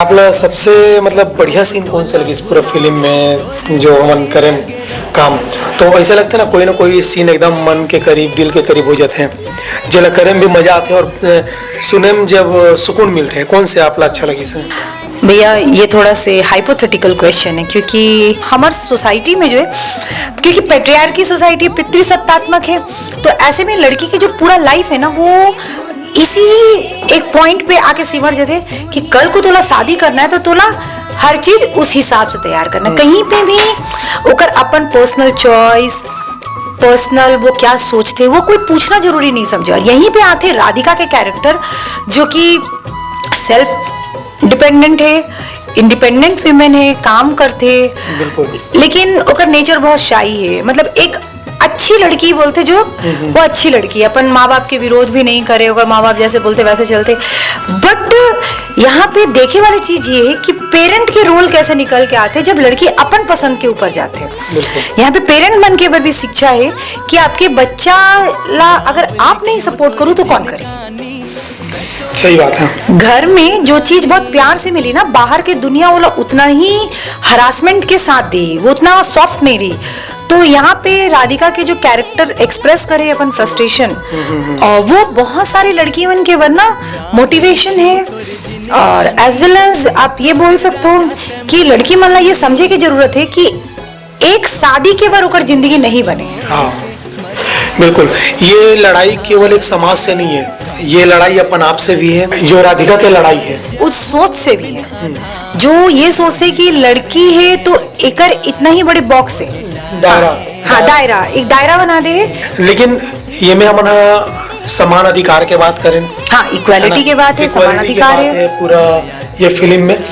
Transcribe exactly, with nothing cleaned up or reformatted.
आप ला सबसे मतलब बढ़िया सीन कौन सा लगिस पूरा फिल्म में, जो हमन करेन काम? तो ऐसा लगता है ना, कोई ना कोई सीन एकदम मन के करीब, दिल के करीब हो जाते हैं, जेला करे में भी मजा आते हैं और अ, सुने में जब सुकून मिलते हैं। कौन से आप ला अच्छा लगिस? भैया, ये थोड़ा से हाइपोथेटिकल क्वेश्चन है, क्योंकि हमार सोसाइटी में जो है, क्योंकि पेट्रियार्की सोसाइटी, पितृसत्तात्मक है, तो ऐसे में लड़की की जो पूरा लाइफ है ना, वो इसी एक पॉइंट पे आके सिमट जाते कि कल को तोला शादी करना है, तो तोला हर चीज उस हिसाब से तैयार करना। कहीं पे भी ओकर अपन पर्सनल चॉइस, पर्सनल वो क्या सोचते, वो कोई पूछना जरूरी नहीं समझे। और यहीं पे आते राधिका के कैरेक्टर, जो कि सेल्फ डिपेंडेंट है, इंडिपेंडेंट वीमेन है, काम करते, बिल्कुल। लेकिन ओकर नेचर बहुत शाई है। मतलब, एक अच्छी लड़की बोलते जो, वो अच्छी लड़की है, अपन माँ बाप के विरोध भी नहीं करे, अगर माँ बाप जैसे बोलते वैसे चलते। बट यहाँ पे देखे वाली चीज ये है कि पेरेंट के रोल कैसे निकल के आते जब लड़की अपन पसंद के ऊपर जाते हैं। यहाँ पे पेरेंट मन के ऊपर भी शिक्षा है कि आपके बच्चा ला अगर आप नहीं सपोर्ट करो तो कौन करे? सही बात है। घर में जो चीज बहुत प्यार से मिली ना, बाहर के दुनिया वाला उतना ही हरासमेंट के साथ दे, वो उतना सॉफ्ट नहीं रही। तो यहाँ पे राधिका के जो कैरेक्टर एक्सप्रेस करे अपन फ्रस्ट्रेशन, और वो बहुत सारी लड़की मन के वरना मोटिवेशन है। और एज वेल एज आप ये बोल सकते हो कि लड़की मन ला ये समझे की जरूरत है कि एक शादी के बर ओकर जिंदगी नहीं बने। हाँ, बिल्कुल। ये लड़ाई केवल एक समाज से नहीं है, ये लड़ाई अपन आप से भी है, जो राधिका की लड़ाई है। उस सोच से भी है, जो ये सोचते कि लड़की है तो एकर इतना ही बड़े बॉक्स है। दायरा। हाँ, दायरा, एक दायरा बना दे। लेकिन ये में हमन ह समान अधिकार के बात करें, हाँ, इक्वालिटी के बात है, समान Equality के अधिकार बात है। पूरा ये फिल्म में।